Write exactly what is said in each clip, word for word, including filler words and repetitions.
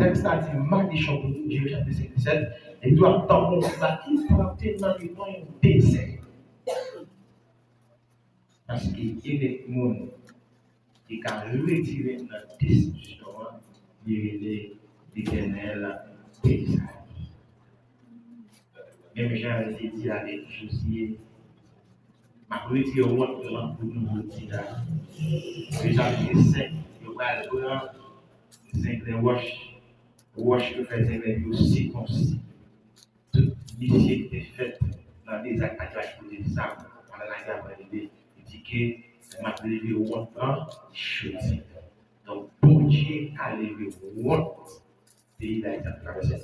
Tèks la di, madichon pou Jeremi chapit senk vèsè sèt, e li di w ap tann yon moun la ki plante nan mitan yon dezè. Paske elit moun ki ka retire nan desepsyon an, li rele Letènèl peyizaj. Menm jan li te di avèk Jozye, m ap retire wont lan pou nouvo ti la. Jozye te senk, yo pral pran zenglen wòch, wòch yo fè zenglen yo sikonsi. Tout misye ki te fèt nan dezè ak laj kote zam, pandan lagè ap rive, li di ke m ap leve wont lan jodi. Donk, Bondye ka leve wont peyi Dayiti atravè sèt.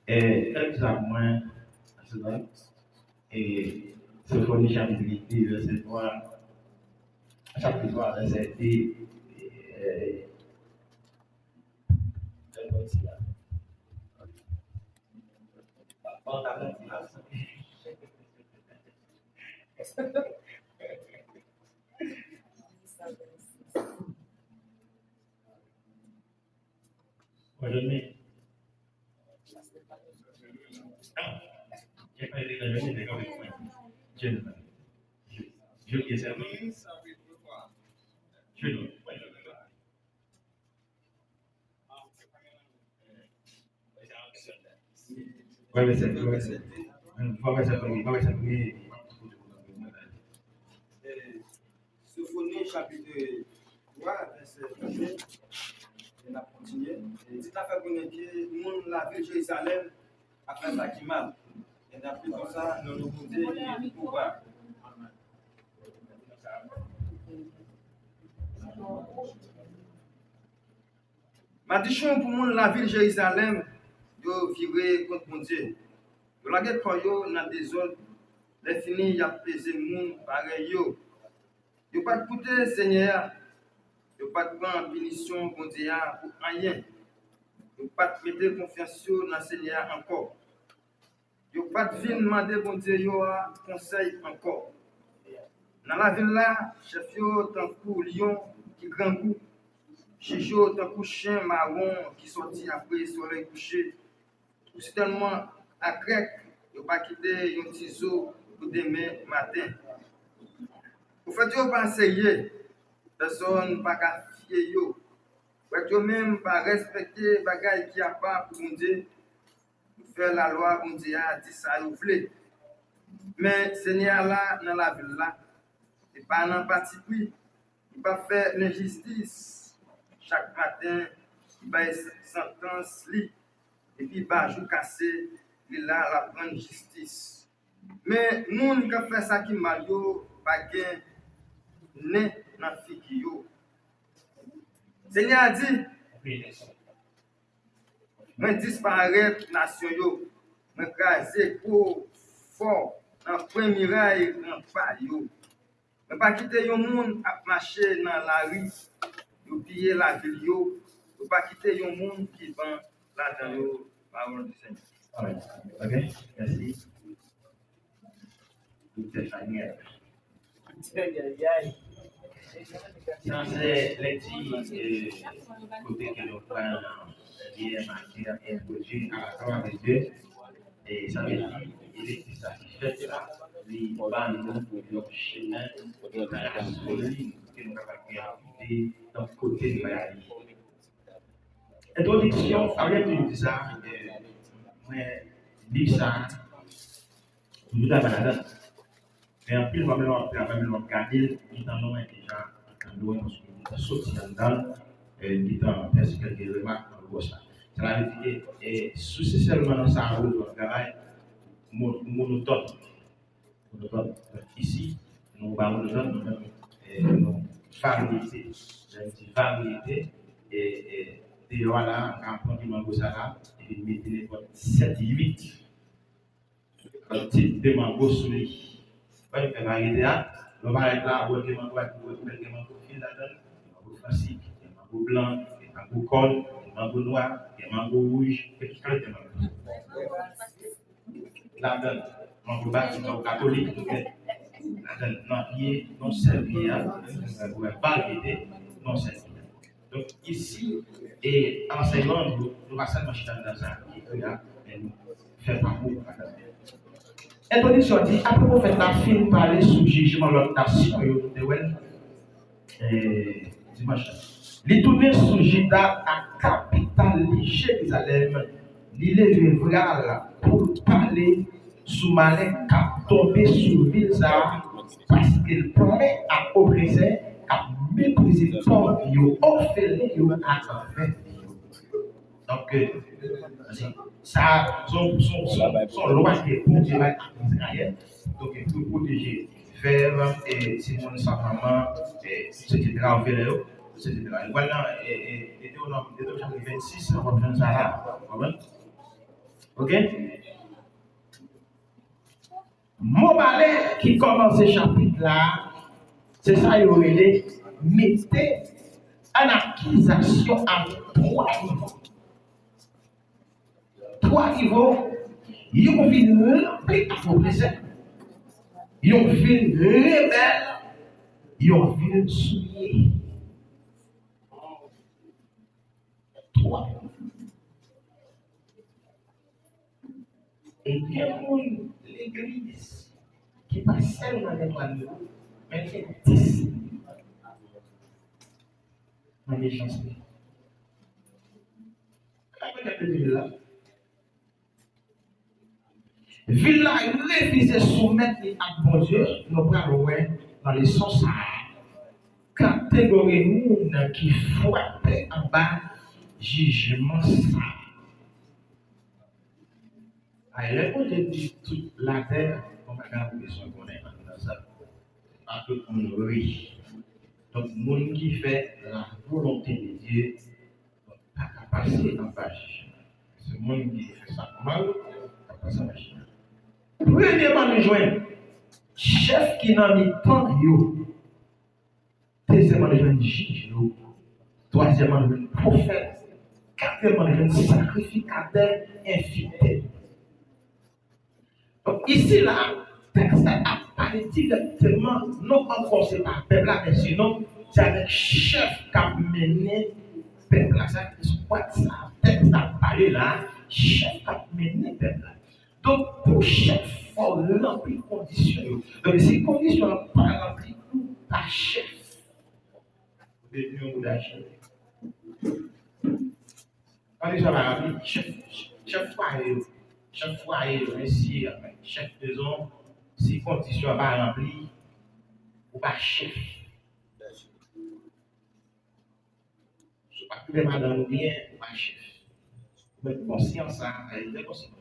E, kèlkeswa mwen, ansedan, e, Sofoni chapit de, vèsè twa, chapit twa, vèsè de, e, Sofoni chapit twa, vèsè vennde, e n ap kontinye. E li ta fè konnen ke moun lavil Jerizalèm ap fè sa ki mal. E n ap li konsa nan non Bondye ki gen tout pouvwa. Madichon pou moun lavil Jerizalèm, yo vire kont Bondye. Yo lage kò yo nan dezòd, lèfini y ap peze moun parèy yo. Yo pa t koute Senyè a, yo pa t pran pinisyon Bondye a pou anyen. Yo pa t mete konfyans yo nan Senyè a ankò. Yo pa t vin mande Bondye yo a konsèy ankò. Nan lavil la, chèf yo tankou lyon ki grangou, jij yo tankou chen mawon ki sòti apre solèy kouche. Yo sitèlman agrè, yo pa kite yon ti zo pou demen maten. Pwofèt yo pa serye, pèsonn pa ka fye yo. Prèt yo menm pa respekte bagay ki apa pou Bondye. Yo fè lalwa Bondye a di sa yo vle. Men Senyè a la nan lavil la, li pa nan patipri, li pa fè lenjistis. Chak maten, li bay santans li, epi ba jou kase, li la, l ap rann jistis. Men moun k ap fè sa ki mal yo pa gen nen nan figi yo. Senyè a di, Mwen disparèt nasyon yo, mwen kraze gwo fò nan pwen miray ranpa yo. Mwen pa kite yon moun ap mache nan lari, yo piye lavil yo, yo pa kite yon moun vivan ladan yo. Pawòl di Senyè. Amèn. Ok, mèsi. Doktè Chaniel. Ayayay. Sa se lekti, eh, kote ke nou pran lyen, matyè entwodui a la pawòl de Dye. E sa vle di, lekti sa ki fèt la, li ba nou yon chemen trase solid ke nou kapab gen ide nan kote nou prale. Entwodiksyon, sa vle di sa, eh, mwen li sa, nou travay ladan. Men anpil fwa, men lè w ap travay, men lè w ap gade l, gentan nou wè deja, gentan nou wè paske nou gentan soti anndan l, e, gentan fè kèlke remak nan wòch la. Sa vle di ke, e, si se sèlman nan sa a ou w ap travay, mo-, monotòn. Monotòn. Donk, isi, nou pa monotòn, nou menm, e, nou varyete. Lè m di varyete, e, e, deyò a la, m ka pran ti mango sa la, epi m mete nenpòt sèt, uit tip de mango sou li. Wè, nou fè varyete a. Lè w parèt la, ou wè gen mango, ou wè gen mango fil ladan l, gen mango fransik, gen mango blan, gen mango kòn, gen mango nwa, gen mango wouj, gen tout kalite mango. Ladan l, mango bati, mango katolik, gen ladan l, nan pye, nan sèl pye a, ou wè varyete, nan sèl pye a. Donk, isi, e ansèyman nou, nou pa sèlman chita nan sa ki ekri a, men nou fè pakou ladan. Entwodiksyon di, apre pwofèt la fin pale sou jijman lòt nasyon yo, nou te wè l, e, dimanch la. Li tounen sou Jida ak kapital li, Jerizalèm. Li leve vwa l pou l pale sou malè k ap tonbe sou vil sa a, paske l plen ak opresè k ap meprize pòv yo, òfelen yo ak vèv yo. Donk, e, sa, se yon, se yon, se yon, se yon lwa ke Bondye bay ak Izrayèl. Donk, pou pwoteje vèv, e, timoun san manman, e, etsetera, òfelen yo, etsetera. Ou pral nan, e, e, Detewonòm, Detewonòm chapit vennsis, w ap jwenn sa la. Konprann? Oke? Mo malè ki kòmanse chapit la, se sa yo rele mete an akizasyon ak twa nivo. Twa nivo, yon vil ranpli ak opresè, yon vil rebèl, yon vil souye. Twa. E gen moun legliz ki pa sèlman gen twa nivo, men gen dis nivo nan mechanste. Gade pèp de vil la. Vil la refize soumèt li ak Bondye, nou pral wè nan leson sa a kategori moun ki frape anba jijman sa a. Ay, lè Bondye di tout latè, yon bagay ou bezwen konnen anndan sa. Pa tout moun ri. Donk, moun ki fè la volonte de Dye, donk, pa ka pase anba jijman. Se moun ki fè sa mal, ka pase anba jijman. Premyèman, nou jwenn chèf ki nan mitan yo. Dezyèmman, nou jwenn jij yo. Twazyèmman, nou jwenn pwofèt. Katriyèmman, nou jwenn sakrifikatè enfidèl. Donk, isi la, tèks la ap pale dirèkteman, non ankò se pa pèp la, men sinon, se avèk chèf k ap mennen pèp la. Sa, se sa tèks la ap pale la, chèf k ap mennen pèp la. Donk, pou chèf, fò w ranpli kondisyon yo. Donk, si kondisyon an pa ranpli, ou pa chèf. Ou devni yon bouda chèf. Kondisyon pa ranpli, chèf, chèf fwaye yo, chèf fwaye yo, mesye, chèf mezon, si kondisyon an pa ranpli, ou pa chèf. Si w pa twouve madanm ou byen, ou pa chèf. Ou mèt konsyans sa, e, lè konsyans,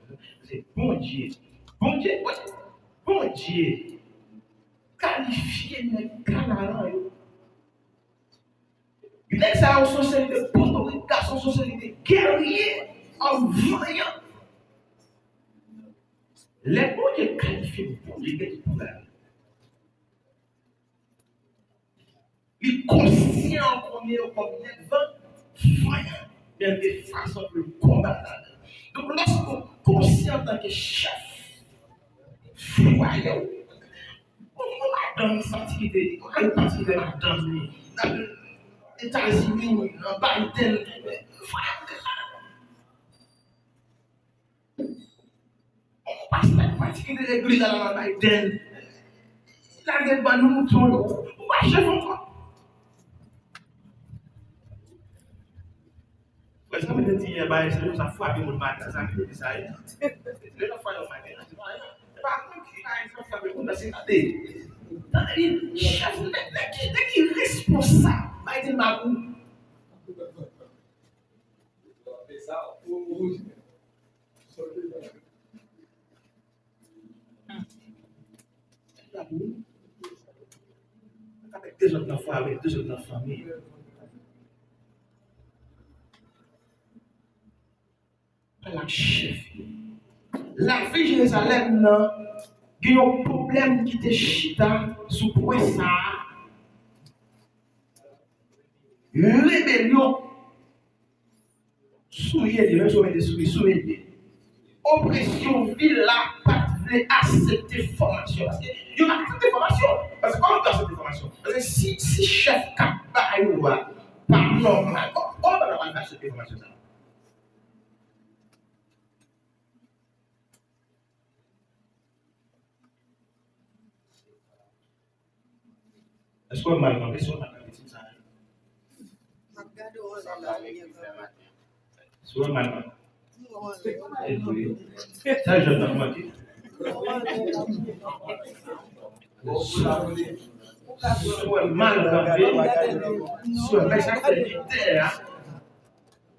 se Bondye. Bondye, wè, Bondye kalifye nèg Kanaran yo. Nèg sa yo se yon seri de potorik gason, se yon seri de gèrye, òm vanyan. Lè Bondye kalifye, Bondye gen tout pouvwa. Li konsyan konnen yo kòm nèg van-, vanyan, men gen fason pou l konbat ladan. Donk, lòske w konsyan antanke chèf fwaye w, yon, yon madanm santi ki te, yon madanm santi ki te madanm li, nan Etazini, nan Biden, fwaye w te la. Yon pastè patikilye legliz la nan Biden. Lage bann mouton yo. Ou pa chèf ankò. Wè sa mwen te di yè, bay, se konsa frape moun maten, sa mwen te di sa yè. Lè nan fwa yo maten, se pa, se pa moun ki pa egzanp frape moun, men se gade. Tande byen, chèf, nèg, nèg ki, nèg ki responsab, bay di m bagay. Avèk dezòd nan fwaye, avèk dezòd nan fanmi. Pral ak chèf yo. Lavi Jerizalèm nan, gen yon pwoblèm ki te chita sou pwen sa a. Rebelyon. Souye li, menm si w mete souye, souye li. Opresyon vil la pa t vle aksepte fòmasyon. Paske yo pa aksepte fòmasyon. Paske kòman pou yo aksepte fòmasyon? Paske si, si chèf k ap ba yo a, pa nòmal. Kòman, kòman bagay sa, sèt enfòmasyon sa? Èske w wè m mal kanpe? Si w wè m mal kanpe, di m sa. Si w wè m mal kanpe. Sa jèn nan manke. Si w wè m mal kanpe, si w wè m pa sa fè lidè a,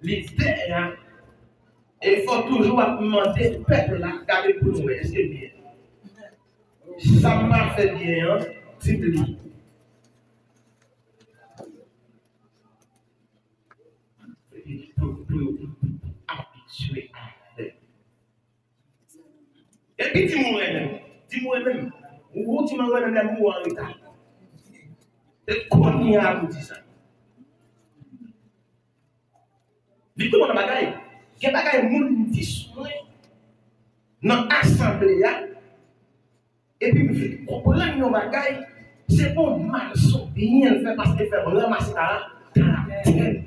lidè a, e fò toujou ap mande pèp la, gade pou nou wè, èske l byen. Sa m pa fè byen an, di m li. Pou, pou yo abitye avè m. Epi di m ou renmen m. Di m ou renmen m. Ou di m ou renmen m, lè m mouri an reta. Se kounye a pou di sa. Li tou nan bagay. Gen bagay moun di sou mwen nan asanble a, epi m vin konprann yon bagay, se bon malsonbyen l fè paske l fè m ranmase tara, tara tèt.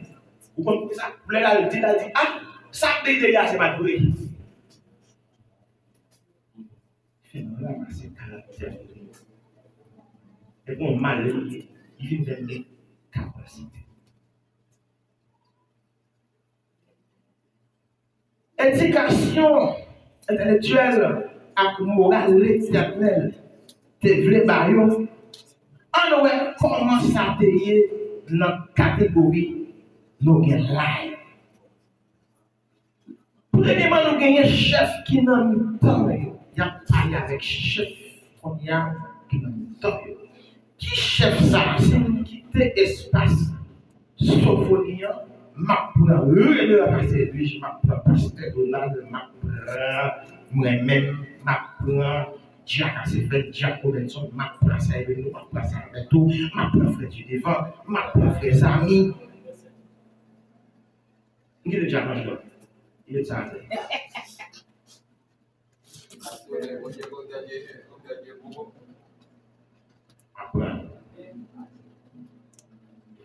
Ou konn poukisa? Lè l al di, l al di, ah, sa k te di a, se pa t vre. Fè m ranmase tara tèt. E bon mal li ye, li vin fè m gen kapasite. Edikasyon entelektyèl ak moral Letènèl te vle ba yo, ann wè kòman sa te ye nan kategori nou gen la yo. Premyèman, nou genyen chèf ki nan mitan yo. Y ap pale avèk chèf kounye a ki nan mitan yo. Ki chèf sa a? Se li ki kite espas Sofoni an, m ap pran reveran pastè Edwige, m ap pran pastè Donald, m ap pran mwen menm, m ap pran dyak Asefèt, dyak Robenson, m ap pran sa Evelino, m ap pran sa Alberto, m ap pran frè Dieudevant, m ap pran frè Zami. M kite dyak anjou a. Li met sa atè. Aprann.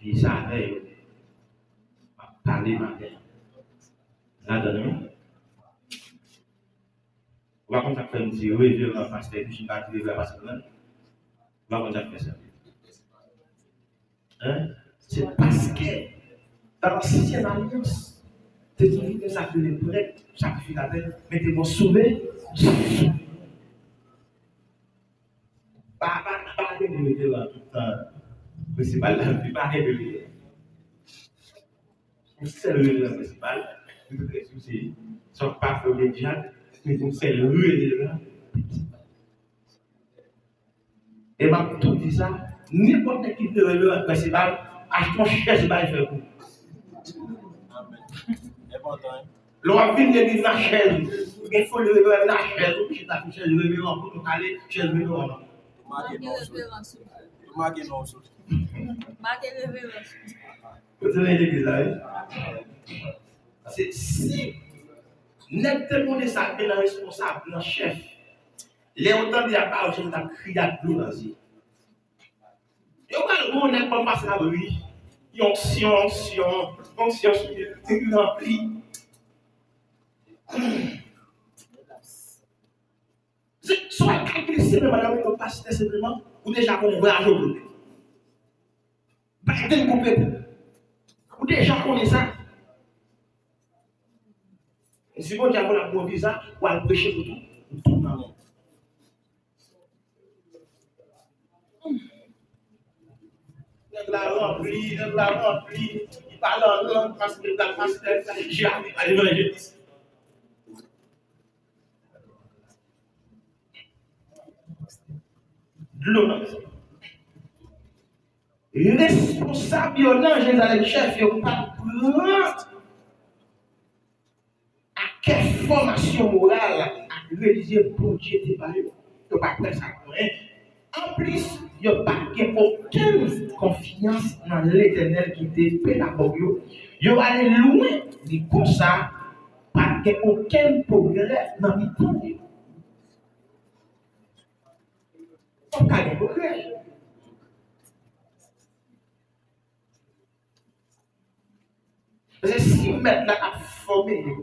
Viv sa avè yo. M ap pale maten an. Ladan nou. Ou pa konn sa k fè m di reveran pastè Eugene, m pa di reveran pastè Fernand. Ou pa konn sa k fè sa. Hein? Se paske nan ansyen alyans, te toujou gen sa k rele prèt, sakrifikatè, mete yon sove. Pa, pa, pa gen de reveran tout tan. Prensipal la, li pa gen de reveran. Yon sèl reveran prensipal, li prèske se, se yon pastè oubyen dyak, men yon sèl reveran prensipal. E m ap tou di sa, nenpòt nèg ki vle reveran prensipal, achte yon chèz bay frè pou. Lè w ap vin legliz la, chèz ou. Ou gen foli reveran la, chèz ou, chita sou chèz reveran pou nou kale, chèz reveran nan. Make non sou. Make non sou. Make reveran sou. Kote nan legliz la, wi? Paske si nèg te konnen sa, te nan responsab, nan chèf, lè yo tande a pawòl, se yo t ap kriye ak dlo nan zye. Yo pral wè yon nèg kòm pastè ap ri. Yon onksyon, onksyon, onksyon sou li, li ranpli. Se, si w al kalkile senpleman, lè w mete yon pastè senpleman, ou deja konnen vwayaje w pou l mete. Biden koupe pou. Ou deja konnen sa. Si Bondye a voye w yon viza, w al preche pou tou, ou tou nan men. Nèg la ranpli, nèg la ranpli, li pale an lang, paske l pral pastè, l pral evanjelis. Dlo nan. Responsab yo nan Jerizalèm, chèf yo pa t pran ak kè fòmasyon moral ak relijye Bondye te ba yo. Yo pa t pran sa pou anyen. Anplis, yo pa t gen okenn konfyans nan Letènèl ki te pedagòg yo. Yo ale lwen, li konsa, pa t gen okenn pwogrè nan mitan yo. Fòk ta gen pwogrè. Paske si mèt la ap fòme yo,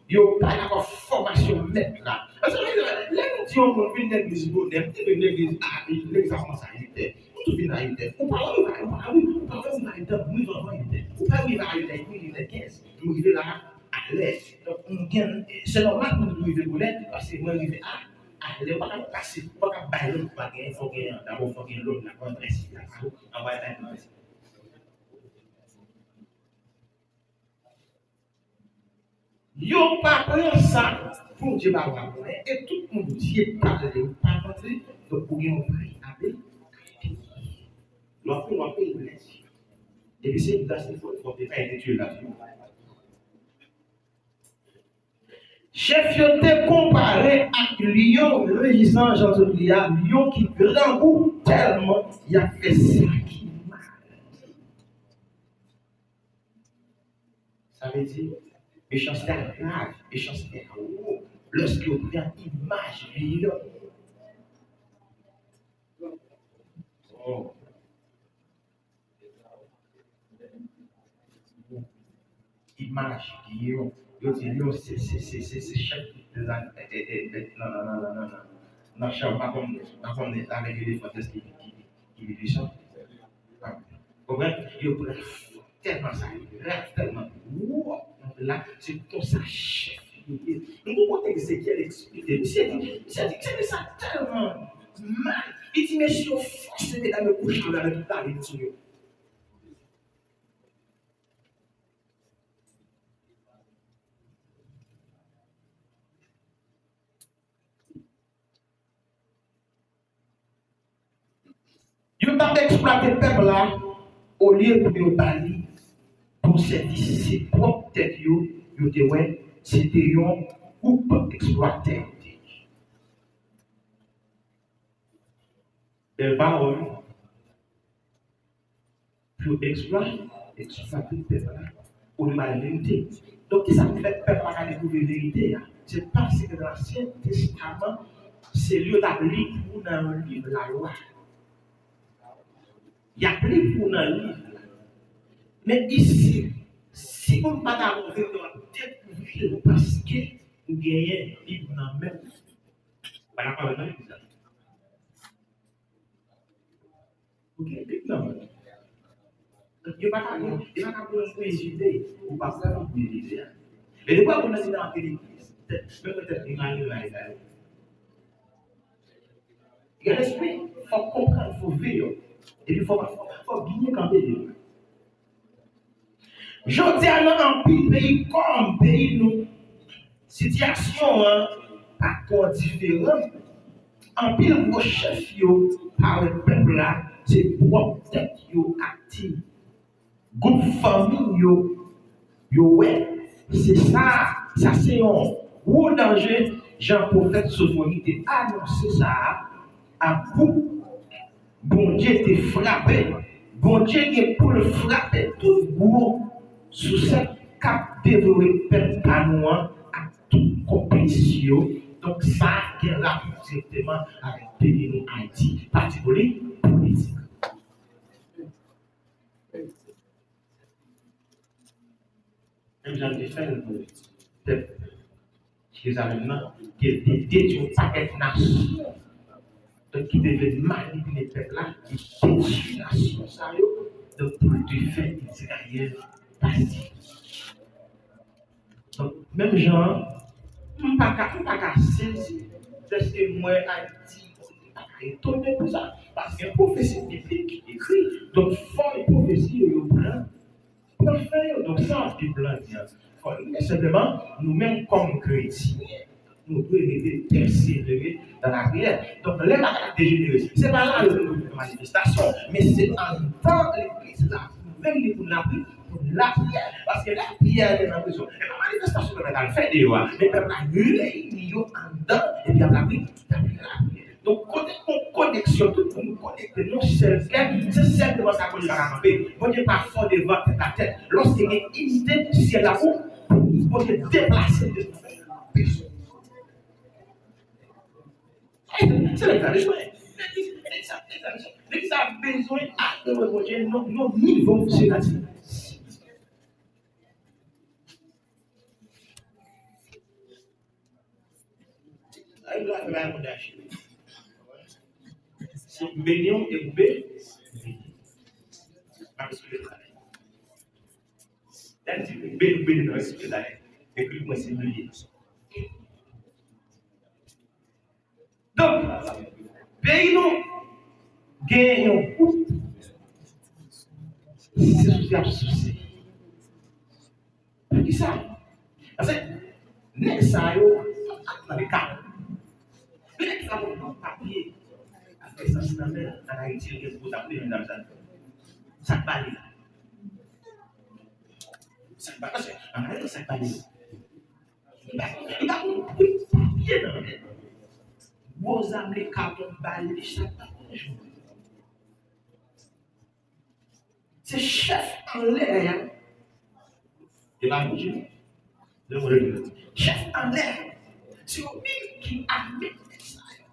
yo pa dakò fòmasyon mèt la. Paske lè nou di yon moun vin legliz bonè, m te vin legliz a, legliz la kòmanse a uit è. M tou vin a uit è. Ou pa wè, ou pa, ou pa, ou pa wè m rive a uit è, m rive anvan uit è. Ou pa rive a uit è, m rive a uit è kenz. M rive la a lè. Donk, m gen, se nòmal pou m rive bonè, paske mwen rive a, a lè. Ou pa ka pase, ou pa ka bay lòd, ou pa gen, fò gen, dabò fò gen lòd la, anvan prensip la, anvan bay prensip. Yo pa pran sa, Bondye pa pran mwen, e tout moun Dye pale, ou pa tande, donk ou gen yon pri a peye. Lè w ap peye, w ap peye lè. Epi se gras li fò, fò te ka ede Dye la. Chèf yo te konpare ak lyon rejisan jan sot li a, lyon ki grangou tèlman y ap fè sa ki mal. Sa vle di, mechanste a grav, mechanste a wo, lèske yo pran imaj lyon. Oh. Imaj lyon. Yo di lyon se, se, se, se, se chèf de la, e, e, e, nan, nan, nan, nan, nan, nan chan, pa konn, pa konn avèk elefan, kiyès ki, ki, ki pi pwisan. Konprann? Yo pran tèlman sa grav, tèlman wo, la, se konsa chèf yo ye. Nou gon kote Ezekyèl eksplike, misye di, misye di, misye di sa tèlman mal, li di, mesye yo fòse medam yo kouche avè tout lavi sou yo. Yo t ap eksplwate pèp la, olye pou yo ba li bon sèvis, se pwòp tèt yo, yo te wè, se te yon gwoup eksplwatè yo te ye. Bèl pawòl. Pou eksplwa-, eksplwate pèp la, olye ba l verite. Donk, kisa k fè pèp la ka dekouvri verite a? Se paske nan Ansyen Testaman, se li yo t ap li pou ou nan yon liv lalwa. Y ap li pou ou nan liv la. Men isit, si moun pa ta montre w, w ap dekouvri l paske ou genyen Bib nan men w. Ou pa dakò avè m nan legliz la? Ou gen Bib nan men w. Yo pa ka, yo pa ka pran yon prejide, ou pa pran yon prejide a. Men depi w ap nan mitan legliz, tèt, menm tèt li mal, li mal. Gen lespri, fòk konprann, fòk veye. Epi fòk, fòk, fòk byen kanpe devan. Jodi a, nan anpil peyi kòm peyi nou, sitiyasyon an pa twò diferan. Anpil gwo chèf yo pa wè pèp la se pwòp tèt yo ak ti gwoup fanmi yo, yo wè, se sa, sa se yon gwo danje, jan pwofèt Sofoni te anonse sa a, ak gwoup Bondye te frape, Bondye gen pou l frape tout gwo sousèt k ap devore pèp pa nou an ak tout konplis yo. Donk, sa gen rapò dirèkteman avèk peyi nou, Ayiti, pati poli-, politik. Menm jan l te fè l pou pèp Jerizalèm nan, ki te detwi yon pakèt nasyon, donk, ki te vle manipile pèp la, ki detwi nasyon sa yo, donk, pou l te fè Izrayèl pati. Donk, menm jan an, m pa ka, m pa ka sezi dèske m wè Ayiti, m pa ka etone pou sa, paske gen pwofesi biblik ki ekri, donk, fò pwofesi yo, yo pran, pran fen yo. Donk, sa Bib la di a, fò nou, men senpleman, nou menm kòm kretyen, nou dwe rete pèsevere nan lapriyè. Donk, lè bagay la dejenere, se pa la yo pou nou fè manifestasyon, men se anndan legliz la, nou menm li pou n lapri-, pou n lapriyè. Paske lè Pyè te nan prizon, e pa manifestasyon pèp la t al fè deyò a, men pèp la reyini yo anndan, epi y ap lapri-, y ap lapriyè. Donk, kote gon koneksyon, tout moun konekte nan yon sèl kè, se senpleman sa Bondye pa ka kanpe. Bondye pa fò devan tèt a tèt. Lòske gen inite, syèl la pou Bondye deplase devan pèsòn. Se legliz la bezwen. Legliz, legliz la, legliz la bezwen adore Bondye nan yon nivo sipèryè. Bay moun aji. Si m beni w, e m beni. M ap esplike sa. Lè m di m beni, m beni nan esplike sa. Epi mwen se m li ye. Donk, peyi nou gen yon gwoup se souse y ap souse. Poukisa? Paske nèg sa yo ap nan leka. Nèg sa yo nan papye. Ap fè sans nan men, an Ayiti, yo gen gwo tap de medam sa. Sa k ba li? Sa k ba, paske an Ayiti, sa k ba li? Li pa konn, li pa konn, li pa konn papye nan men. Gwo zam leka tonbe ba li, li sa pa konn jwe. Se chèf anlè a. E pa Bondye. Chèf anlè a. Se yo menm ki ame nèg sa yo.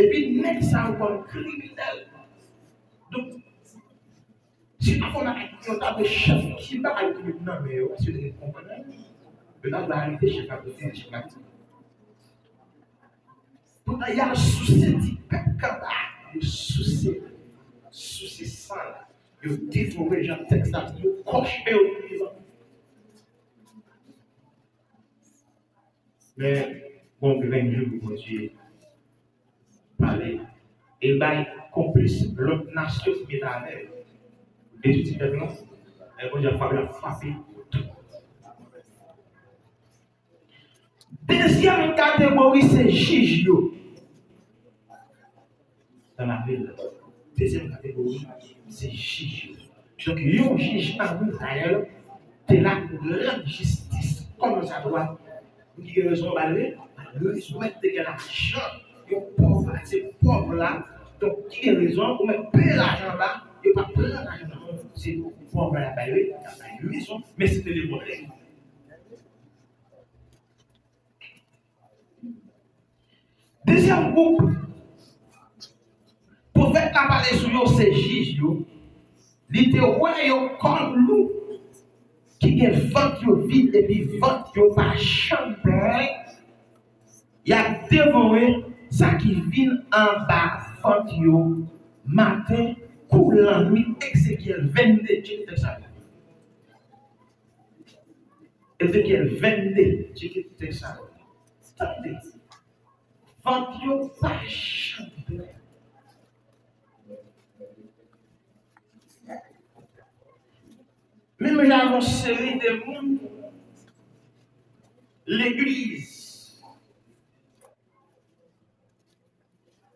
Epi nèg sa yo kòm kriminèl. Donk, si pa fò nan yo ta vle chèf ki bagay ki met nan men yo, èske yo te konprann? Yo ta vle arete chèf la, pou fini chèf la. Pou y al souse ti pèp kanba, yo souse, souse san la, yo devore jan tèks la di, yo kòche yo pou vivan. Men, gon grenn jou pou Bondye pale. E l bay konplis lòt nasyon ki met avè l. Detwi ti pèp lan. Lè Bondye ap frape, l ap frape. Dezyèm kategori se jij yo. Nan lapèl. Dezyèm kategori, se jij yo. Donk, yon jij pami dayè te la pou rann jistis kòm sa dwa. Pou ki rezon, ba l rezon, mèt te gen lajan, yon pòv la, se pòv la. Donk, ki gen rezon, ou mèt peye lajan la, yo pa pran lajan nan men w, se pòv la y ap bay, y ap bay rezon, men se te lemonèl. Dezyèm gwoup, pwofèt la pale sou yo, se jij yo. Li te wè yo kòm lou ki gen vant yo vid epi vant yo pa janm plen. Y ap devore sa ki vin anba vant yo maten kou lannwit. Ezekyèl vennde, tcheke tèks sa. Ezekyèl vennde, tcheke tèks sa. Tande. Vant yo pa janm plen. Menm jan yon seri de moun legliz,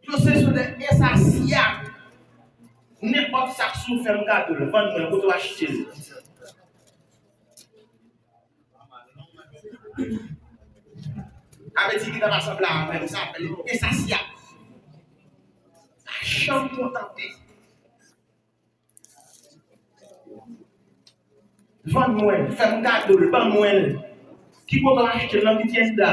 yo se sou de ensasyab. Nenpòt sa k sou fè m gade l, vann mwen, kote w achte l? Sa vle di ki ta pa sanble avè l, sa fè l ensasyab. Pa janm kontante. Vann mwen, fè m kado l, ban mwen l. Ki kote w achte l, nan ki tyenda?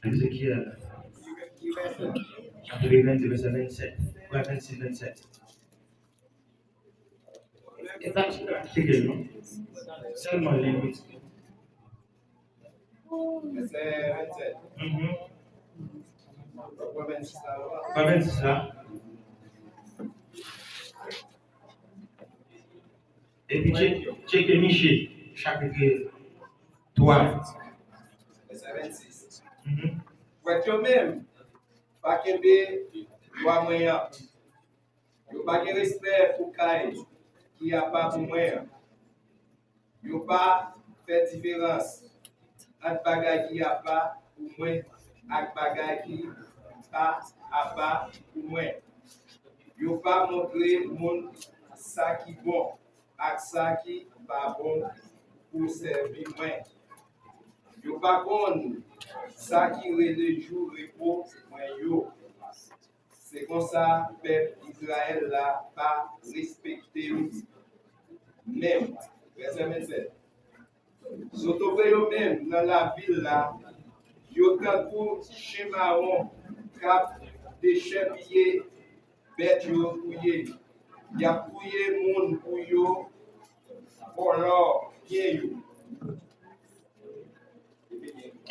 Ezekyèl, chapit vennde, vèsè vennsèt, vèsè vennsis, vennsèt. E pa cheke l non. Sèlman li wi. Vèsè vennsèt. Mhm. Pwen vennsis la. Pwen vennsis la. Epi tcheke, tcheke Miche, chapit twa. Vèsè vennsis. Mhm. Prèt yo menm, pa kenbe lwa mwen an. Yo pa gen respè pou kay ki apa pou mwen an. Yo pa fè diferans ant bagay ki apa pou mwen ak bagay ki pa apa pou mwen. Yo pa montre moun sa ki bon ak sa ki pa bon pou sèvi mwen. Yo pa konn sa ki rele jou repo mwen yo. Se konsa pèp Izrayèl la pa respekte m menm. Vèsè vennsèt. Zot ouvre yo menm nan lavil la, Yo tankou chen mawon k ap dechèpiye bèt yo touye. Y ap touye moun pou yo vòlò byen yo.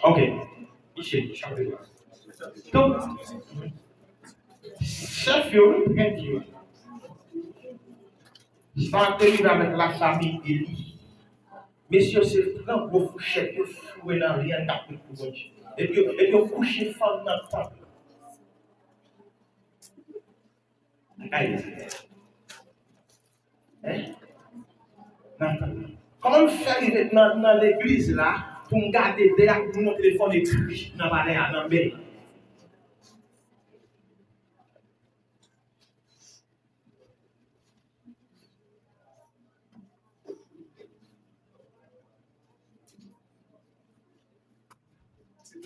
Ok. Misye, chapit twa. Donk, chèf yo, wi, prèt yo. Sa te rive avèk lafanmi Eli. Mesye yo se pran gwo fouchèt yo foure nan vyann k ap kwit pou Bondye. Epi yo, epi yo kouche fanm nan tanp lan. Nan kay Leziteyè. Hein? Nan tanp lan. Kòman m fè rive nan, nan legliz la pou m gade dèyè ak moun yon telefòn ekri nan palè a, nan men l?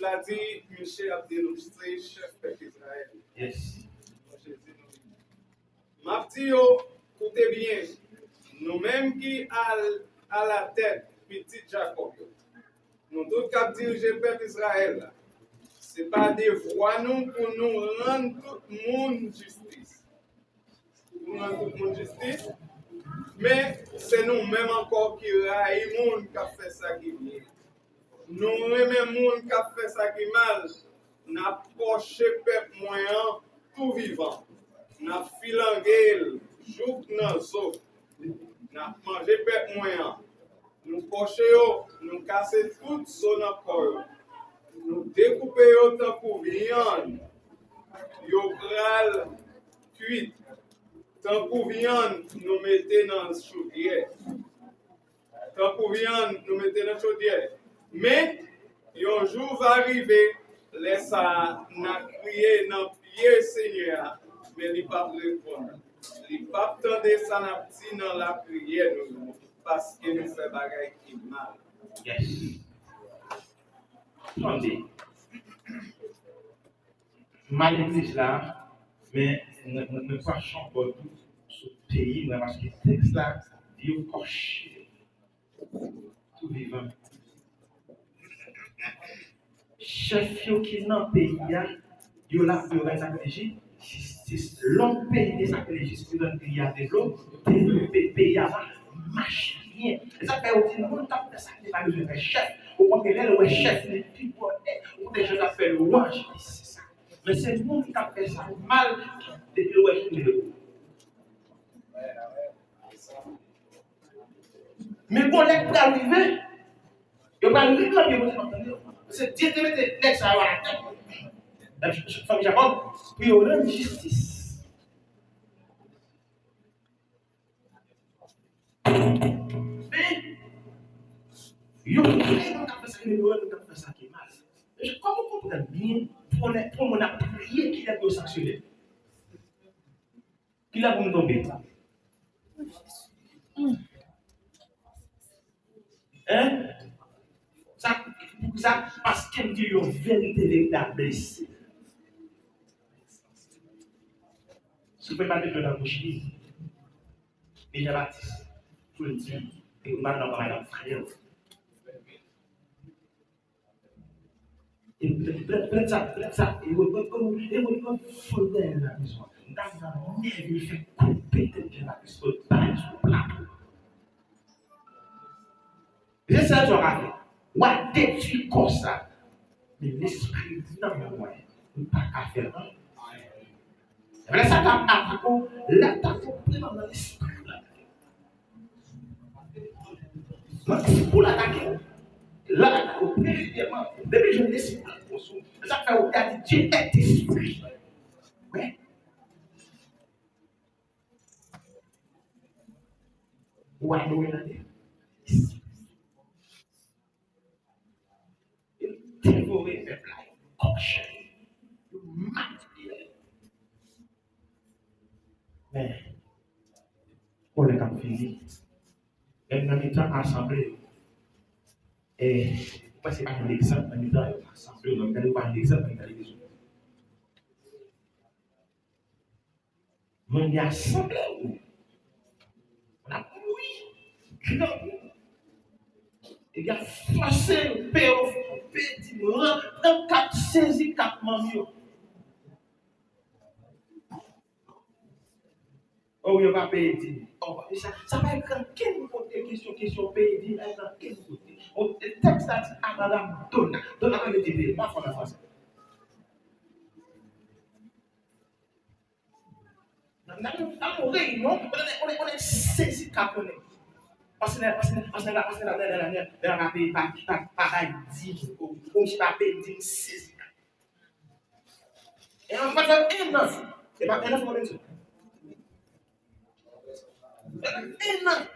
Tit la di, Miche ap denonse chèf pèp Izrayèl. Yes. M ap di yo, koute byen, nou menm ki al alatèt pitit Jakòb yo, nou tout k ap dirije pèp Izrayèl la, se pa devwa nou pou nou rann tout moun jistis. Pou nou rann tout moun jistis, men se nou menm ankò ki rayi moun k ap fè sa ki byen. Nou renmen moun k ap fè sa ki mal. N ap kòche pèp mwen an tou vivan. N ap filange l jouk nan zo. N ap manje pèp mwen an. Nou kòche yo, nou kase tout zo nan kò yo. Nou dekoupe yo tankou vyann. Yo pral kwit tankou vyann nou mete nan chodyè. Tankou vyann nou mete nan chodyè. Men, yon jou va rive, lè sa a, n a kriye nan pye Senyè a, men li p ap reponn. Li p ap tande sa n ap di nan lapriyè nou yo, paske nou fè bagay ki mal. Yes. Tande. M al legliz la, men mwen, mwen, mwen kwache yon bò tou sou peyi mwen, paske tèks la di yo kòche tou vivan. Chèf yo ki nan peyi a, yo la pou yo bay sa k rele jistis. Lè yon peyi gen sa k rele jistis, yo ban peyi a devlope, devlope, peyi a va mache byen. E sa k fè yo di moun k ap fè sa ki pa bezwen fè chèf. Ou konprann lè l wè chèf li pi bòne, ou konprann jan l ap fè lwanj li, se sa. Men se moun k ap fè sa mal ki depi l wè chèf li. Men gon lè k pral rive, yo pral ri nan pye Bondye, m ap tande yo. Se Dye te mete nèg sa yo atè, fanmi Jakòb, pou yo rann jistis. Men, yo konnen moun k ap fè sa ki mal, yo konnen moun k ap fè sa ki mal. Kòman w konprann byen pou yon, pou yon moun ap priye ki lè pou yo sanksyone l? Ki lè pou m tonbe? Hein? Sa, sa, paske m di yon verite, verite ap blese. Si w fè pa de jwèt nan bouch li, li Jan Batis, pou l di, e ou pa nan kòmandman frè w. E plèn, plèn, plèn sa, plèn sa, e wè, wè, wè, e wè, wè, fòl dèyè la bezwen. M ta nan nèg li fè koupe tèt Jan Batis, fòl bay sou plato. Se sèl sa w ka fè. W a detwi kò sa. Men lespri nan men mwen, ou pa ka fè anyen. Lè Satan ap atake w, lè Satan ap prezan nan lespri w la. Nan lespri w la atake w. L ap atake w premyèman. Depi jwenn lespri w la sou ou. Se sa k fè w gade Dye èt espri. Wi. Ou adore nan lespri. Yo devore pèp la, yo kòche, yo manipile. Men, kòlè k ap fini. Menm nan mitan asanble yo, e, ou wè se pa yon egzanp nan mitan yo, asanble yo, menm gade, ou pa yon egzanp nan mitan legliz yo. Moun yo asanble yo. Moun ap mouri grangou. Epi y ap fòse yo peye yon peye dim, ran, pran kat, sezi kat manm yo. O, yo pa peye dim. O, sa, sa pa ekri ankenn kote kesyon, kesyon peye dim, pa ekri ankenn kote. O, tèks la di a madanm Dona. Dona pa mete peye, pa fò nan fransè. Nan, nan, nan yon reyinyon, on nèg, on nèg, on nèg sezi kat, on nèg. Paske nèg, paske nèg, paske nèg, paske nèg, nèg, nèg, nèg, nèg la peye pa, pa, pa bay dim, o, o, misye pa peye dim, sezi kat. E an, pa fè en an. E pa en an, fò mwen di. En an.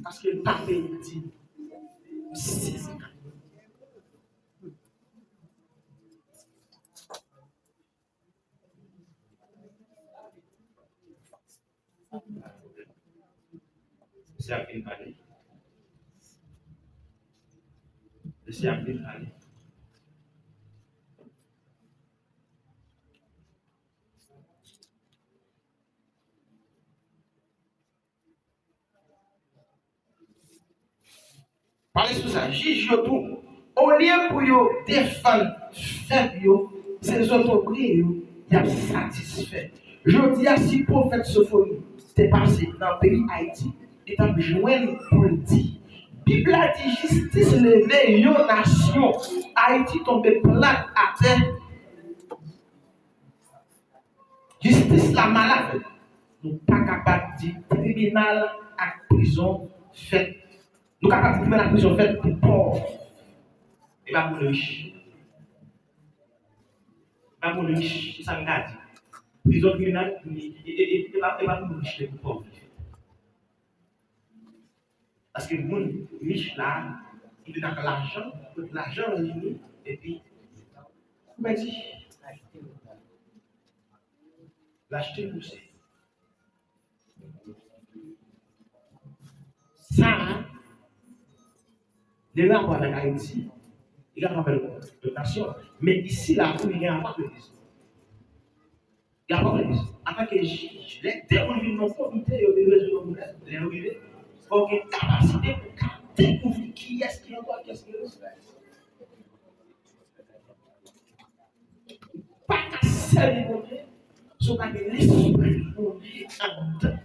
Paske l pa peye dim. M sezi. Mesye ap vin pale. Mesye ap vin pale. Pale sou sa. Jij yo tou, olye pou yo defann fèb yo, se zotobre yo y ap satisfè. Jodi a, si pwofèt Sofoni te pase nan peyi Ayiti, li t ap jwenn pou l di. Bib la di jistis leve yon nasyon. Ayiti tonbe plat atè. Jistis la malad. Nou pa kapab di tribinal ak prizon fèt. Nou kapab di tribinal ak prizon fèt pou pòv. E pa pou moun rich. E pa pou moun rich, se sa m ka di. Prizon, tribinal, e, e, e, e pa, e pa pou moun rich, men pou pòv. Paske moun rich la, li vin ak lajan, tout lajan li vini, epi, ou pèdi. L achte pou se. Sa, li gen rapò avèk Ayiti, li gen rapò avèk lòt nasyon. Men isi la, tou, li gen rapò avèk Legliz. Gade, antanke jij, lè de moun vin nan yon komite, yo vin rezoud yon pwoblèm, lè yo rive, fò w gen kapasite pou w ka dekouvri kiyès ki antò, kiyès ki rete. Ou pa ka sèvi Bondye si w pa gen Lespri Bondye anndan.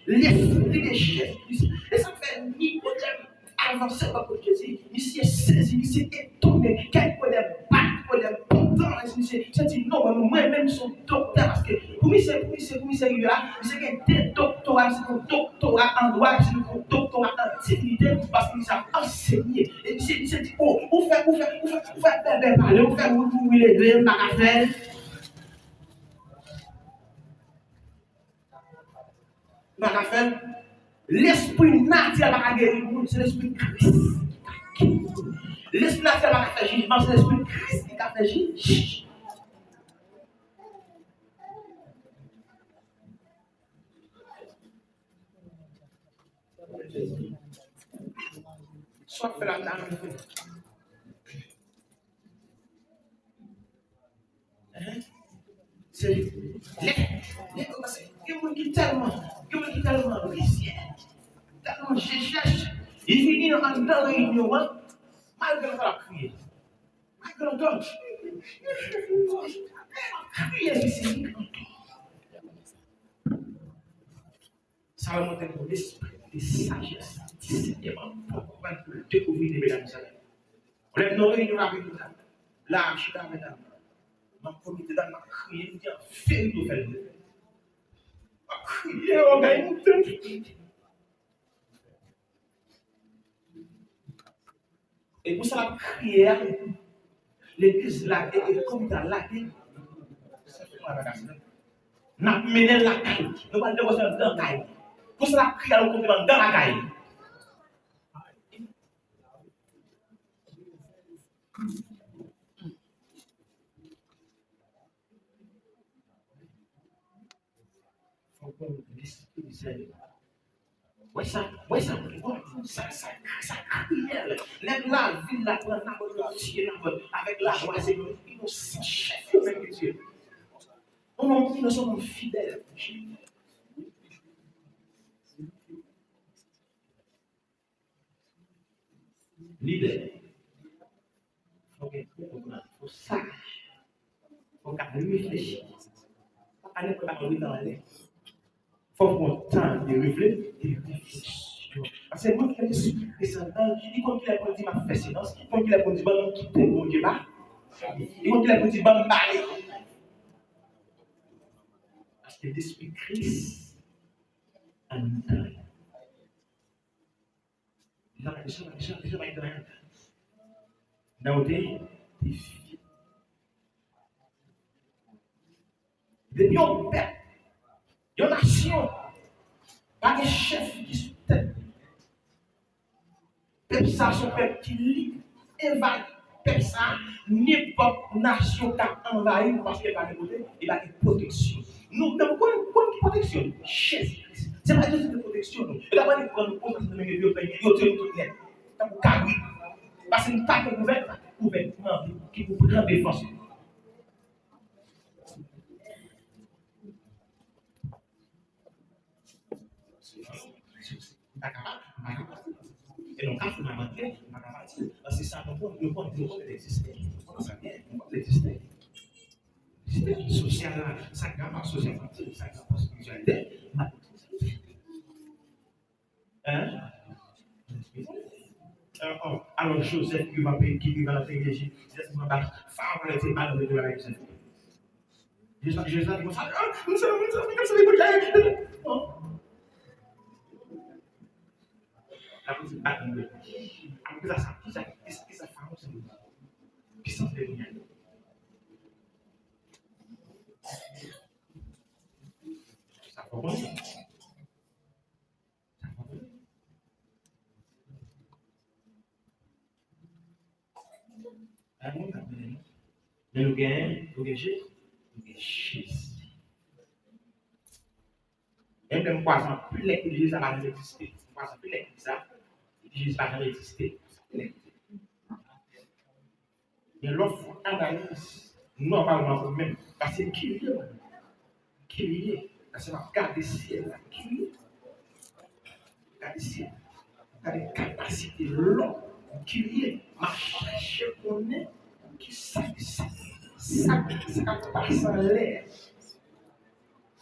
Lespri de Jezi Kris. E sa k fè ni pwoblèm avanse pa kot Jezi. Misye sezi, misye etone. Kèk pwoblèm bak, pwoblèm pantan, misye, misye di non, mwen, mwen menm se yon doktè, paske pou misye, pou misye, pou misye rive la, misye gen de doktora, misye gen yon doktora an dwa, misye gen yon doktora an divinite, paske misye ap ansenye. E misye, misye di, o, ou fè, ou fè, ou fè, ou fè bèbè pale, ou fè wi, wi, wi leve, m pa ka fè. M pa ka fè l. Lespri natirèl pa ka geri moun, se Lespri Kris ki ka geri moun. Lespri natirèl pa ka fè jijman, se Lespri Kris ki ka fè jij. Sa w ap fè la, ta anvi fè. Hein? Se lè, lè, gen moun ki tèlman, gen moun ki tèlman rizyè, tèlman je chèch, li vini anndan reyinyon an, malgre l ap kriye. Malgre l ap kriye, misye li antò. Salomon te gen yon lespri de sajès, disèneman, pou konprann, pou l dekouvri de medam sa yo. Lè m nan reyinyon avèk medam, la, m chita avèk dam nan, nan komite dam nan, m ap kriye, m di an verite w fè l vre. M ap kriye, ògèy moute. E pou sa l ap kriye a, legliz lage, e komite a lage, n ap mennen l lakay li. Nou pral depoze l anndan kay li. Pou sa l ap kriye a, nou kontre l anndan lakay li. Fò w pran lespri de Seyè. Wè sa, wè sa, wè sa, sa, sa kriyèl. Nèg lavil la pran Nabòt, yo tiye Nabòt avèk lavwa, se yon inosan chèf yo menm ki tiye. Yon nonm inosan, yon nonm fidèl. Lidè. Fò w gen bon konprann. Fò w saj. Fò w ka reflechi. Pa ale pou w ta anvi nan anlè. Fò w pran tan de refle-, de refleksyon. Paske moun ki gen lespri Kris anndan l, li konn kilè pou l di, "M ap fè silans." Li konn kilè pou l di, "Ban m kite Bondye ba." Li konn kilè pou l di, "Ban m bale." Paske lespri Kris anndan l. Deja, deja, deja, deja pa gen anyen. Nan wote, depi yon pèp, yon nasyon, pa gen chèf ki sou tèt li. Pèp sa se yon pèp ki lib, envayi. Pèp sa, nenpòt nasyon ka anvayi l paske l pa gen kote, li pa gen pwoteksyon. Nou menm, konn, konn ki pwoteksyon nou? Jezi Kris. Se pa Jezi ki pwoteksyon nou. Yo ta pral pran nou konsa nan men yo, yo, yo tiye nou tout nèt. Tankou kabrit. Paske nou pa gen gouvènman, gouvènman ki pou pran defans nou. M pa kapab, m pa kapab. E nou ka fè nan mantè, m pa kapab di. Paske sa nou konn, nou konn, nou konn l egziste. Nou konn sa byen, nou konn l egziste. Egziste. Sosyal la, sa k gen rapò sosyal, sa k gen rapò espirityalite, m pa konn sa. Hein? Euh, oh, alò, Joseph ki va peye, ki va nan peyi Lejip, Joseph va bat Farawon, li te mal antre nan Joseph. Joseph, Joseph, li konsa, ah, m se, m se, m se, m se, oh. Apre se bat mwen. Apre sa, sa, kisa, kisa, kisa Farawon se mwen? Kisa se mwen? Sa fò konn sa. Men nou gen, nou gen Je-, nou gen Jezi. Menm lè m kwaze anpil nèg ki di Jezi pa janm egziste. M kwaze anpil nèg ki di sa, ki di Jezi pa janm egziste. Men lè w fè analiz nòmalman pou menm, paske ki li ye, ki li ye, paske m ap gade syèl la, ki li ye, gade syèl la, gade kapasite lòm, ki li ye, m ap chache konnen ki sa, sa, sa, sa k ap pase anlè a.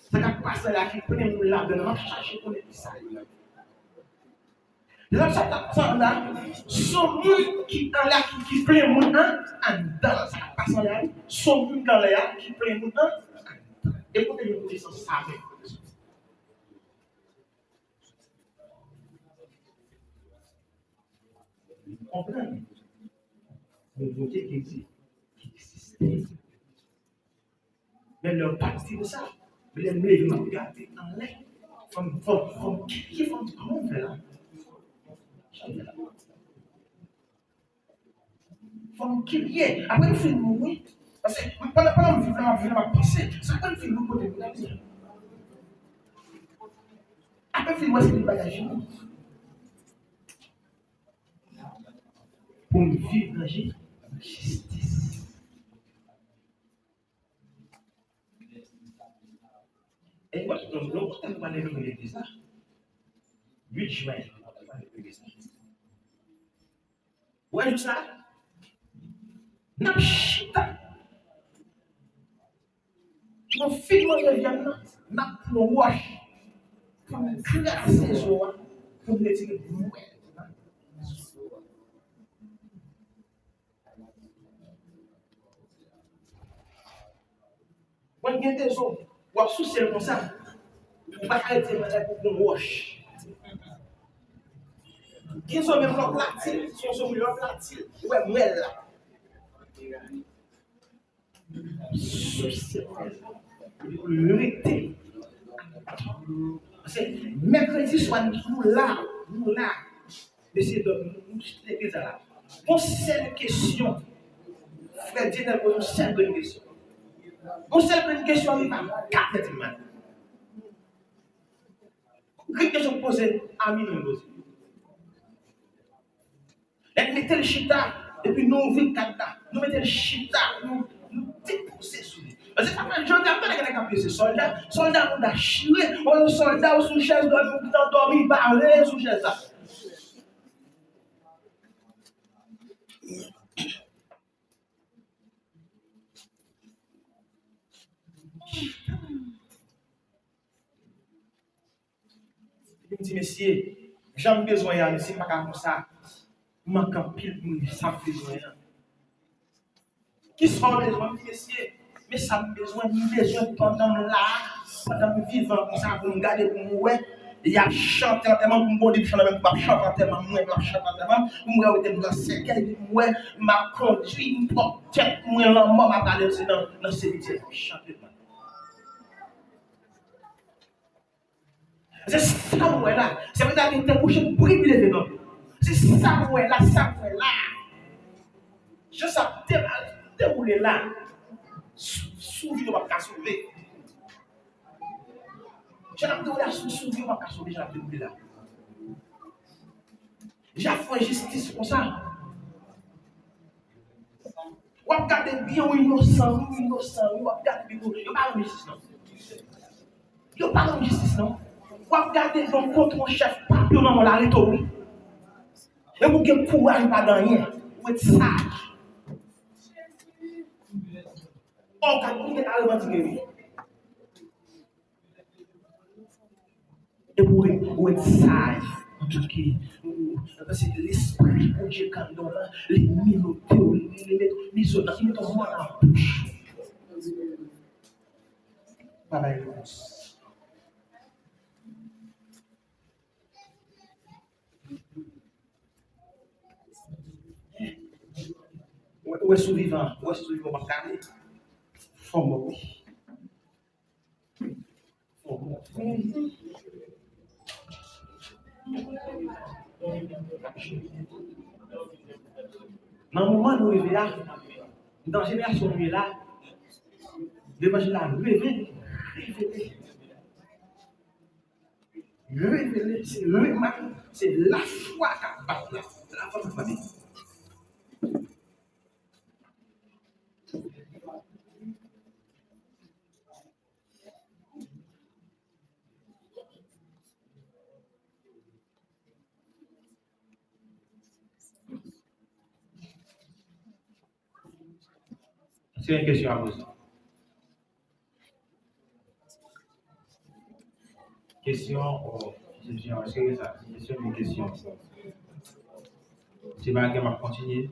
Sa k ap pase anlè a ki plen moun ladan l, m ap chache konnen ki sa li ye. Lè sa t ap pase anlè a, se yon moun ki anlè a ki, ki plen moun an, anndan sa k ap pase anlè a, se yon moun ki anlè a ki plen moun an, anndan. E kote yon konesans sa menm? Konprann? Yon kote ki di, ki egziste. Men lè yo pa t di m sa, men lè m leve, m ap gade anlè, fò m, fò m, fò m kriye, fò m di, "Kòman m fè la? Kòman m fè la?" Fò m kriye. Apre m fin mouri, paske m, pandan, pandan m viv la, m ap viv la, m ap panse, se apre m fin mouri kote m prale. Apre m fin wè se de bagay fini. Pou m viv nan jistis. E mwen, nou, nou kontan nou pral leve nan legliz la. Uit jen, nou kontan nou pral leve nan legliz la. Ou wè jou sa? N ap chita. Nou fin manje vyann nan, n ap pran wòch pou n kraze zo a, pou n retire bwèt nan zo a. Mwen gen de zo, w ap souse l konsa, ou pa ka rete malad pou pran wòch. Gen zo menm lè w plati l, se yon zo lè w plati l, ou wè mwèl la. Souse mwèl la. Pou l rete. Paske mèkredi swa nou la, nou la. Mesye, donk, nou, nou chita legliz la. Gon sèl kesyon. Frè Dyenèl poze yon sèl grenn kesyon. Gon sèl grenn kesyon, li pa ka fè di mal. Grenn kesyon poze, Amina poze. Lè n mete l chita, epi nou ouvri kad la, nou mete l chita, nou, nou depoze sou li. Paske sa fè jodi a, m tande gen nèg k ap peze sòlda, sòlda mouda chire, ou sòlda ou sou chèz dòmi, ou gentan dòmi bare sou chèz la. Epi m di, "Mesye, jan m bezwen an, mesye, m pa ka konsa. M manke anpil pou m sa m bezwen an." "Kisa w bezwen?" M di, "Mesye, men sa m bezwen, m bezwen pandan m la, pandan m vivan konsa, pou m gade, pou m wè, y ap chante antèman, pou m gon li chan nan men m, pou m ap chante antèman mwen, pou m ap chante antèman, pou m wè yo te m nan sèkèy, pou m wè m ap kondui, m pwòp tèt mwen, lanmò m ap ale, se nan, nan simityè, m ap chante mwen." Se sa m wè la. Se pou sa gen tèt kouche, bri m leve nan. Se sa m wè la, sa m wè la. Jan sa ap de-, dewoule la. Sou, sou vi w ap ka sove. Jan ap dewoule la, sou, sou vi w ap ka sove, jan ap dewoule la. Jan ap fè jistis konsa. W ap gade byen, w inosan, wi, w inosan, wi, w ap gade byen, yo pa rann jistis, non. Yo pa rann jistis, non. W ap gade yon patwon, chèf, pap yo nan men w la, rete w, wi. E pou gen kouraj, pa gen anyen. Ou ret saj. Ò, gade, ou te ka revandike, wi. E pou ou ret saj, antouke, ou, ou, paske lespri Bondye k anndan w lan, li menote w, li, li met, li sot, li met yon mo nan bouch ou. Pa bay repons. Ou wè, ou wè si w vivan, ou wè si w vivan, w ap gade. Fò mò, wi. Nan moman nou rive a, nan jenerasyon nou ye la, levanjil la revele, revele, revele, se remake, se lafwa k ap bat la, lafwa k ap bat. Se yon kesyon a poze. Kesyon, o, kesyon, èske se sa? Se kesyon, men kesyon. Se pa ke m ap kontinye.